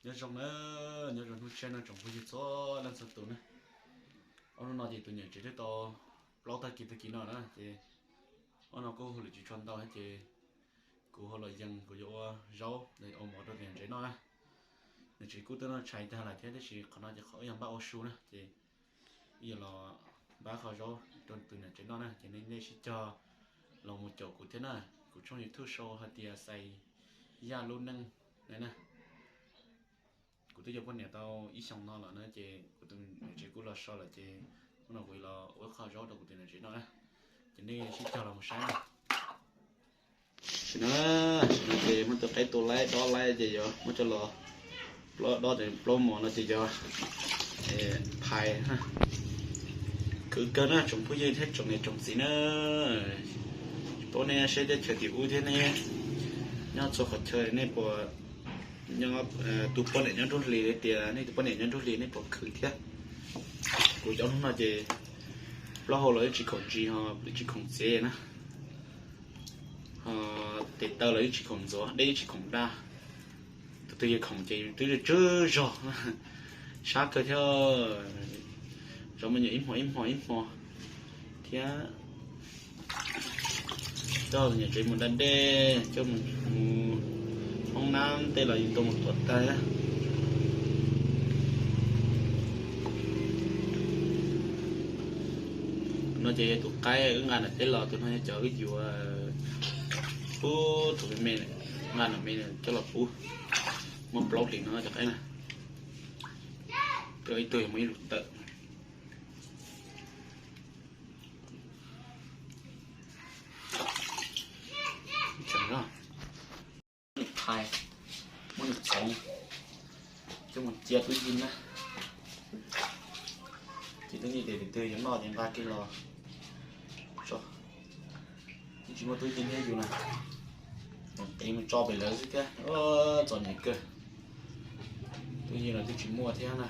Nyob zoo na, nyob zoo hnub tshiab no tsoom phooj ywg txhua leej txhua tus na. Ob hnub no ces tus niam tsev twb tau plaub tag kis tag kis no na ces ob no kuj hauj lwm tsis tshua ntau thiab ces kuv ho los yees kuv yuav ua zaub ua mov rau tus niam tsev noj na. Niam tsev kuj twb noj tshais tag lawm thiab tab sis qhov no ces qhov wb yog npaj ua su na ces wb yuav los npaj kho zaub rau tus niam tsev noj na ces nej sib cog los mus caum kuv thiab na. Kuv tshooj YouTube sau hais tias Xais Yaj Lub Neej na. Kuv twb yuav poj niam tau ib xyoos no lawm na ces kuv tus niam tsev kuj los so lawm ces hnub no kuv los ua ib qho zaub rau kuv tus niam tsev noj na. Ces nej sib cog los mus saib na. Tam sim no ces muab tus qaib tua laib dob laib ces yuav muab coj los plaub dob plaub mos no ces yuav phais. Khwv kawg na tsoom phooj ywg thiab tsoom niam tsoom txiv na. Tsis paub nej saib teb chaws tim ub thiab nej nyob txhua qhov chaw nej puas nyob, tus poj niam nyob nruab hlis tias nej tus poj niam nyob nruab hlis nej puas khwv thiab. Kuv cov hnub no ces plaub hau los wb tsis khoom ntsis ho wb tsis khoom txiav na, ho tes taw los wb tsis khoom ntxuav, dej wb tsis khoom da. Tus twg yog khoom ces twb tsw zog, sab kawg thiab. Zov me nyuam ib hmo ib hmo ib hmo thiab. Coj niam tsev mus da dej, coj mus hoob nab tej los yus tau mus tuav tag. No ces yog tus qaib wb nqa ntawm teb los, tus no yog cov wb yuav pub thaum me me, nqa ntawm me coj los pub. Muaj plaub hlis no cov qaib na, ib tug yog muaj ib lub tawm. Muab nws phais, muab nws txhoov, coj mus cia tub yig na. Ces tub yig tes tus twg yuav noj ces nqa kiag los tso. Twb tsis muaj tub yig thiab yus na, mus qiv mus tso pem lawv xwb thiab. Txom nyem kawg. Tub yig los twb tsis muaj thiab na.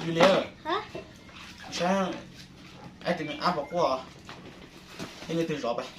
Yus li, saib, ib tug me ab puas quaj, ib leej twg zov peb.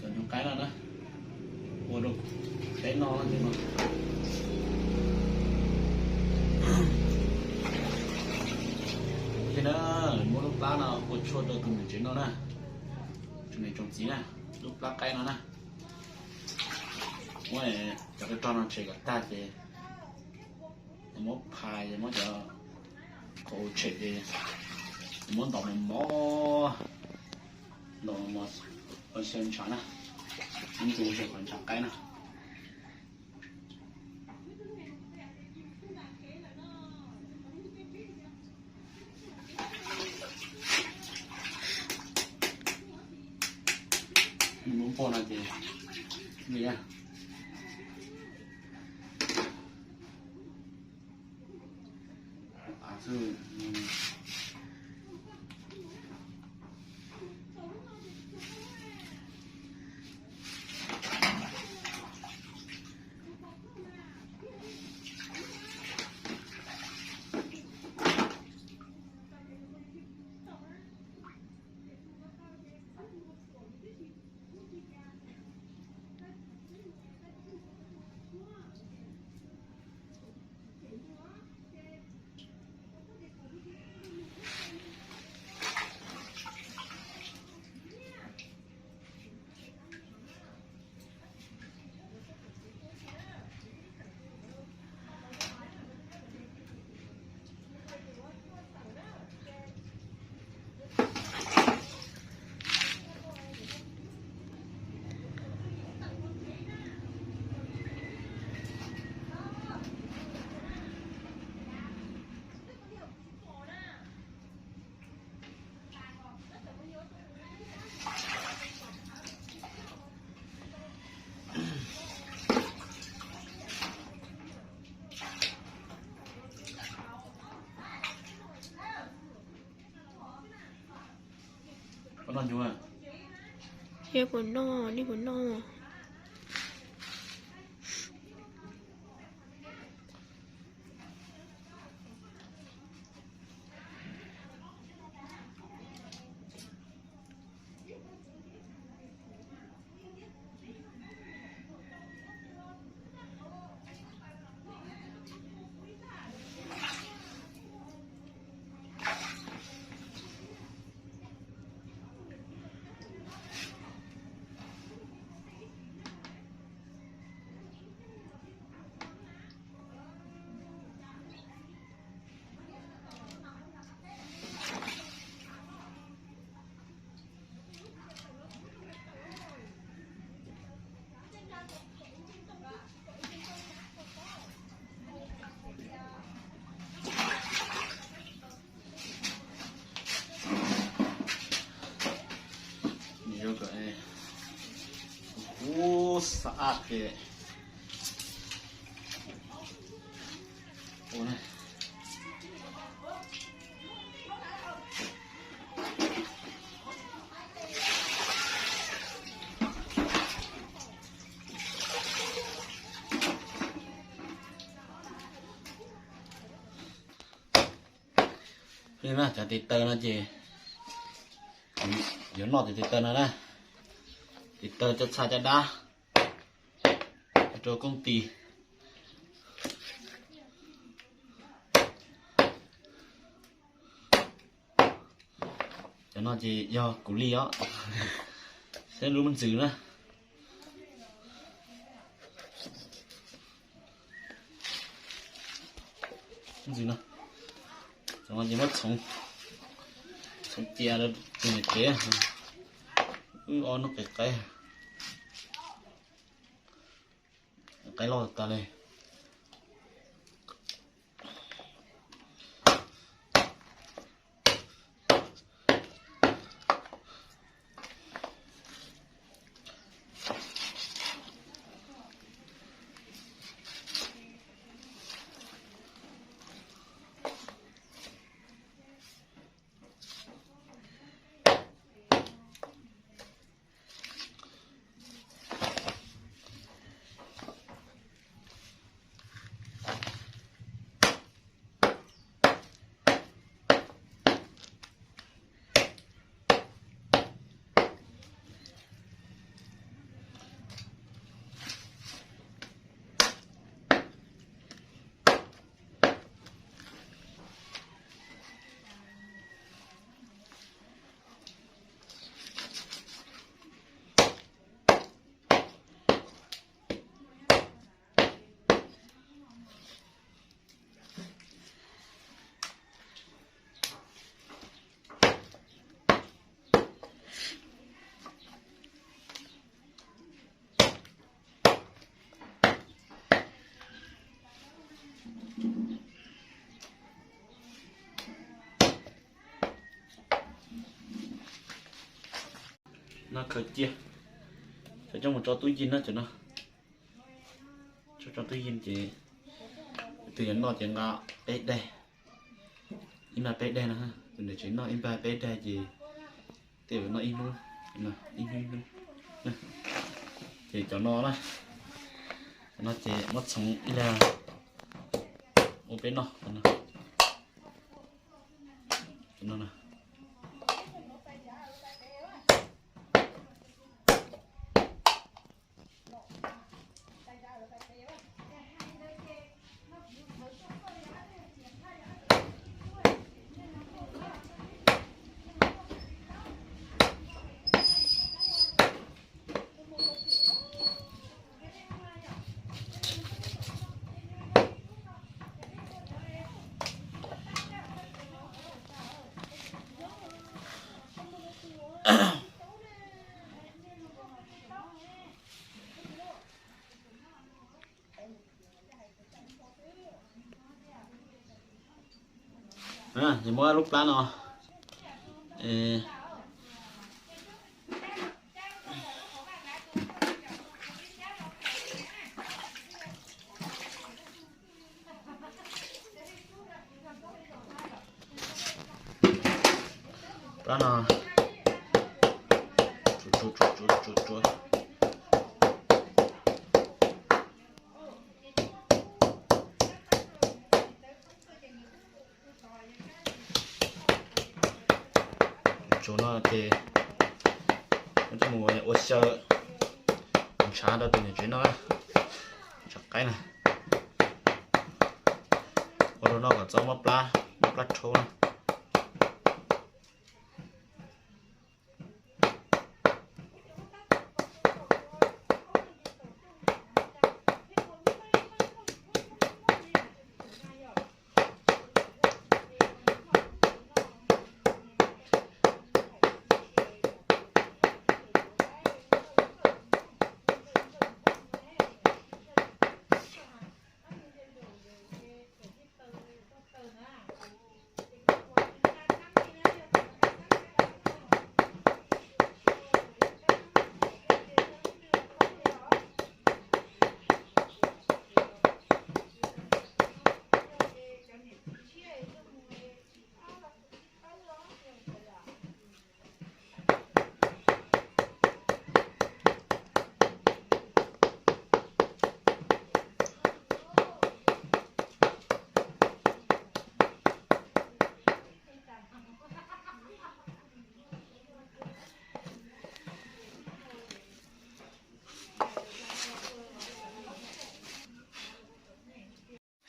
Cov nyuag qaib no na, ua rau peb noj no. Ces na, muab lub plab no ua tshuaj rau tus niam tsev noj na, tsoom niam tsoom txiv na, lub plab qaib no na. Muab cov rog rog no tshem kom tag ces muab phais, muab cov qhov tshem ces muab ntaus mos mos, ntaus mos mos ua xyaw ntshav na, ib ntu xyaw kom ntshav qaib na. Muab poj no ces li, Thiab puas noj, nej puas noj? Ub, xav ces ua na. Cov tes taw no ces yuav noj cov tes taw no na. Tes taw cov txha cov dab rau kooj tis. Cov no ces yog kuv li os. Saib lub ntxwv na. Ntxwv no, cov no ces muab txhoov, txhoov cia rau tus niam tsev. Wb ob hnub qis qaib, qaib loj tas li. No khaws cia, khaws coj mus tso tub yig na cov no. Tso tub yig ces tus yuav noj ces nqa peb daig. Ib npag peb daig no, tus niam tsev noj ib npag peb daig ces tej zaum noj ib hnub, ib hnub ib hnub. Ces cov no na, cov no ces muab txhoov ib leeg ua peb noj. Cov no na. Ces muab lub plab no, plab no, tsuav, tsuav, tsuav, tsuav, tsuav. Tsuav no ces mus ua xyaw ntshav rau tus niam tsev noj, ntshav qaib na. Ua rau noj kom txhob mob plab, mob plab rhaub na.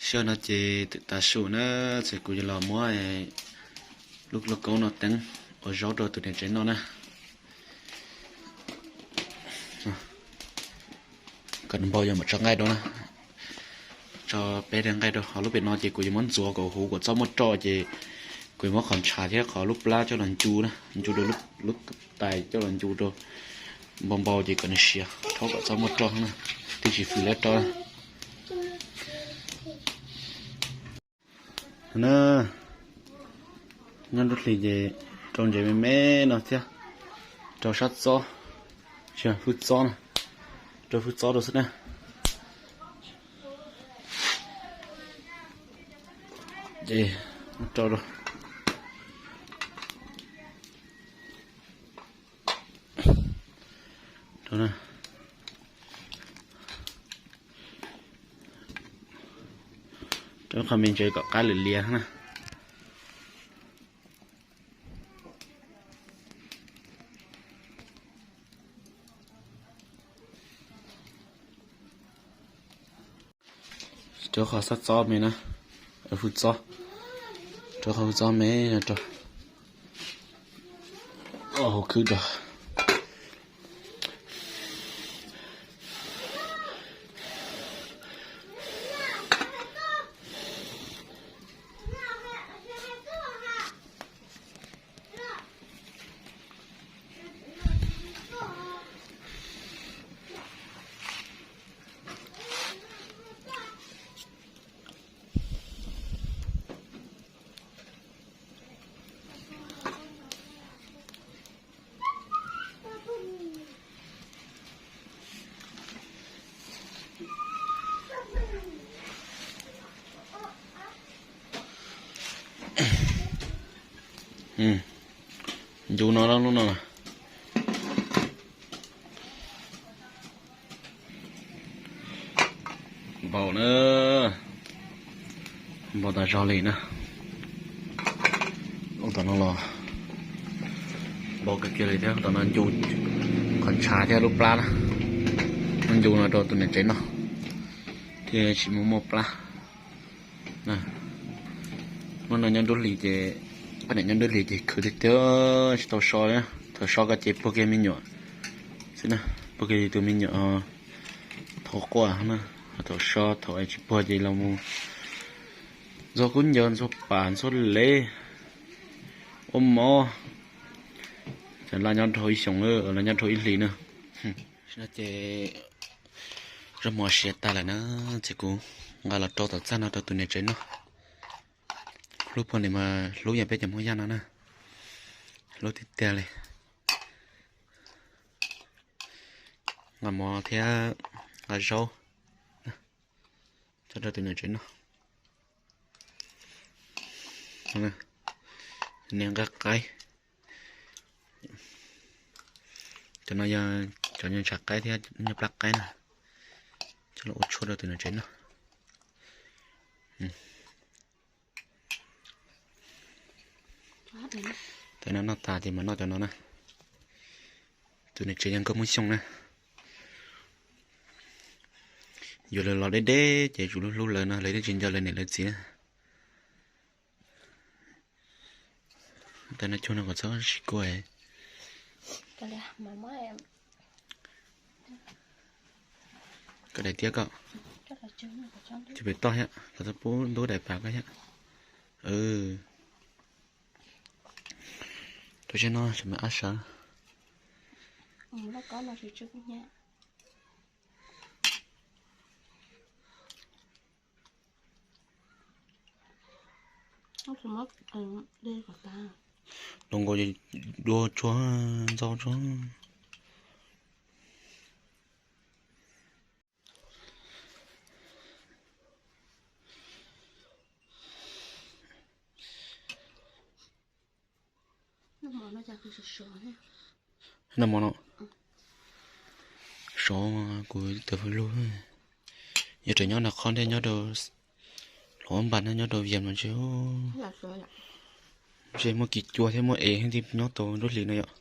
Sij hawm no ces twb tav su na, ces kuv yuav los muab lub lauj kaub no teeb ua zaub rau tus niam tsev noj na. Kom npau yog mam tso nqaij rau na, tso peb daim nqaij rau. Ho lub pem no ces kuv yuav muab ntxuav kom huv kom txhob muaj roj, ces kuv yuav muab qhov ntshav thiab qhov lub plab coj los ncu na, ncu rau lub tais coj los ncu rau npau npau ces kom nws siav rhaub kom txhob muaj roj na, twb tsis fwm lawm roj na. Nyob nruab hlis ces rau ntsev me me no thiab, rau sab txob, hwj txob na, rau hwj txob rau xwb na. Ces rau rau rau na, rau qhov me ntsis kom qab lias lias na. Rau qhov sab txob me na, hwj txob, rau qhov hwj txob me rau hauv khwb rau. Ncu no lub no. Npaum na, npaum tas zog li na. Ub, tom no los npaum kawg kiag li thiab, tom no ncu qhov ntshav thiab lub plab na. Muab ncu no rau tus niam tsev noj thiaj tsis muaj muaj plab. Hnub no nyob nruab hlis ces, poj niam nyob nruab hlis ces khwv tiag tiag, tsis tau so li. Thaum so ko ces puag kiag me nyuam xwb na, puag kiag tus me nyuam thaum quaj na, thaum so thaum tsis puag ces los mus ntxuag kub ncaws, ntxuag pam, ntxuag lev, ua mov. Ces laj nyob dhau ib xyoos, laj nyob dhau ib hlis na. No ces zaub mov siav tag lawm na, ces kuv nqa los rau tom txaj no rau tus niam tsev noj. Hlub poj niam mas hlub yam peb cov Hmoob Yaj no na, hlub tiag tiag li. Nqa mov thiab nqa zaub coj rau tus niam tsev noj. Niam nqa qaib. Cov no yog cov nyuag ntshav qaib thiab nyuag plab qaib na, coj los ua tshuaj rau tus niam tsev noj. Tab no noj tas ces mam noj cov no na. Tus niam tsev yog Nkauj Hmoob Xyooj na. Yuav lawv los deb deb ces tsum hlub hlub lawv no, lawv twb tsis nco lawv niam lawv txiv na. Tab no cuag no kom txhob sib kua. Koj daim tiab koj, cov pem toj thiab, koj txhob pub ntub daim pam koj thiab. Rau siab no tsis me ab sawv. Los nkaus dua tsuag ntxau tsuag. Noj mov no sov, kuv tawm hauv lug. Yog tseem nyob nram qhov ntej nyob rau Luam Npas no nyob rau Vias no ntshe, ntshe muaj kis cua thiab muaj ev thiaj nyob tau nruab hlis no yom.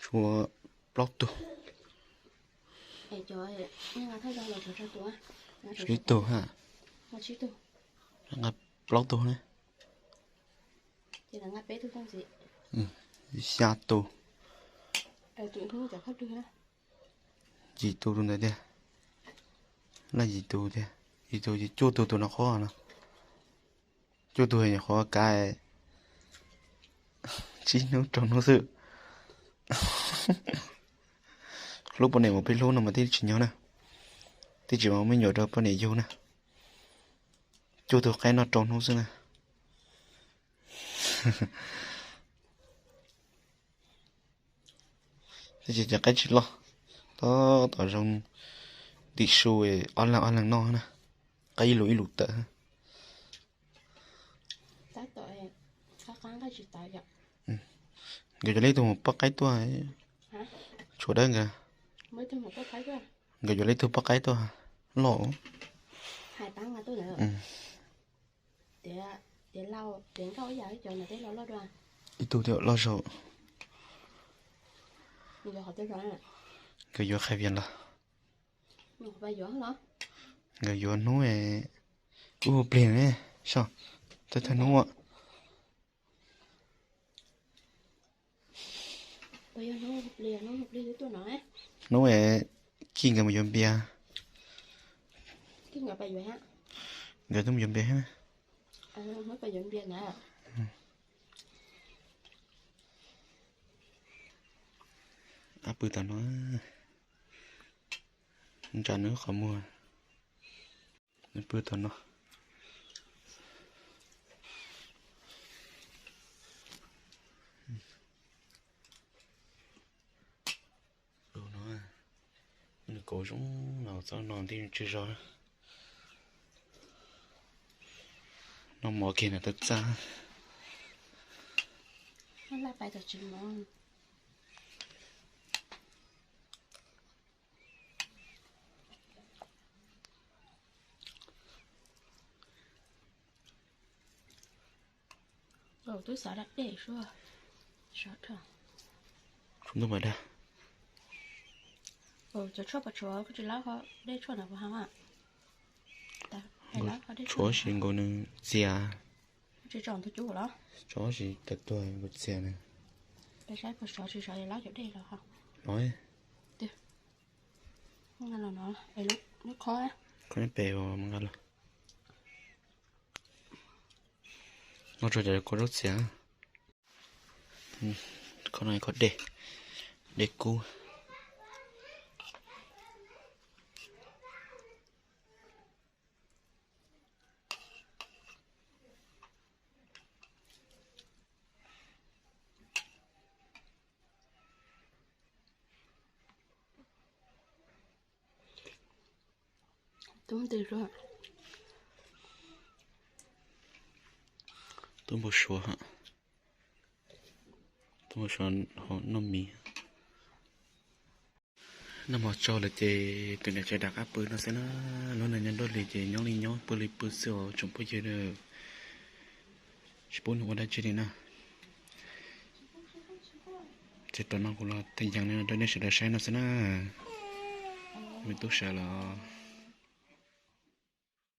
Tshuav plaub tug. Tshuav ib tug ha. Nqa plaub tug na. Xya tug. Yim tus tus ntawd tiag. Laj yim tus tiag, yim tus ces cuaj tus tus no qhuav no. Cuaj tus nyuam qhuav kav tsib hnub rau hnub xwb. Hlub poj niam uas peb hlub no mas twb tsis nyog na, twb tsis muab me nyuam rau poj niam yug na. Cuaj tus qaib noj rau hnub xwb na. Tab sis cov qaib tsis loj, tab tom zoo ntim su, ob leeg ob leeg noj na, qaib ib lus ib lus tawm. Nkawd yuav leej twg mus poj qaib tuaj, tshuav dawb nkawd. Nkawd yuav leej twg poj qaib tuaj, loj. Ib tug thiaj loj zaum. Nkawd yuav qhia vias los. Nkawd yuav hnub, ub, plig ne, so, thawj thawj hnub. Hnub es Kij nkawd mus yuav npias. Nkawd twb mus yuav npias thiab. Ab, pw tom no, ntsa nws qhov muag. Nws pw tom no. Ua zoo no txhob no nti tsw zog. Noj mov kiag no tawg txaj. Twb xav dab dej suab. Sov rau. Kuv ntuj mas dag. Cov tshuaj pas tshuav koj tsis lab qhov dej tshuaj na puas heev? Tshuav si nkaus nws txias. Tsis tsom ntug cub los? Tsov si tas tuag nkaus txias na. Peb saib puas sov tsis sov lab cov dej los ho. Los. Lub qhov, qhov pem nqa los. Noj tsuag cov kua zaub txias. Qhov no qhov dej, dej kub. Tub nti suab. Tub npau suav, tub npau suav hauv noj mis. Noj mov tsau lawm ces tus niam tsev rov qab pw no xwb na. Lub neej nyob nruab hlis ces nyob li nyob pw li pw xwb os tsoom phooj ywg. Tsis pub nws ua dab tsi li na. Ces tom no kuv los thaij yees rau nej sawv daws saib no xwb na. Me tub sawv los.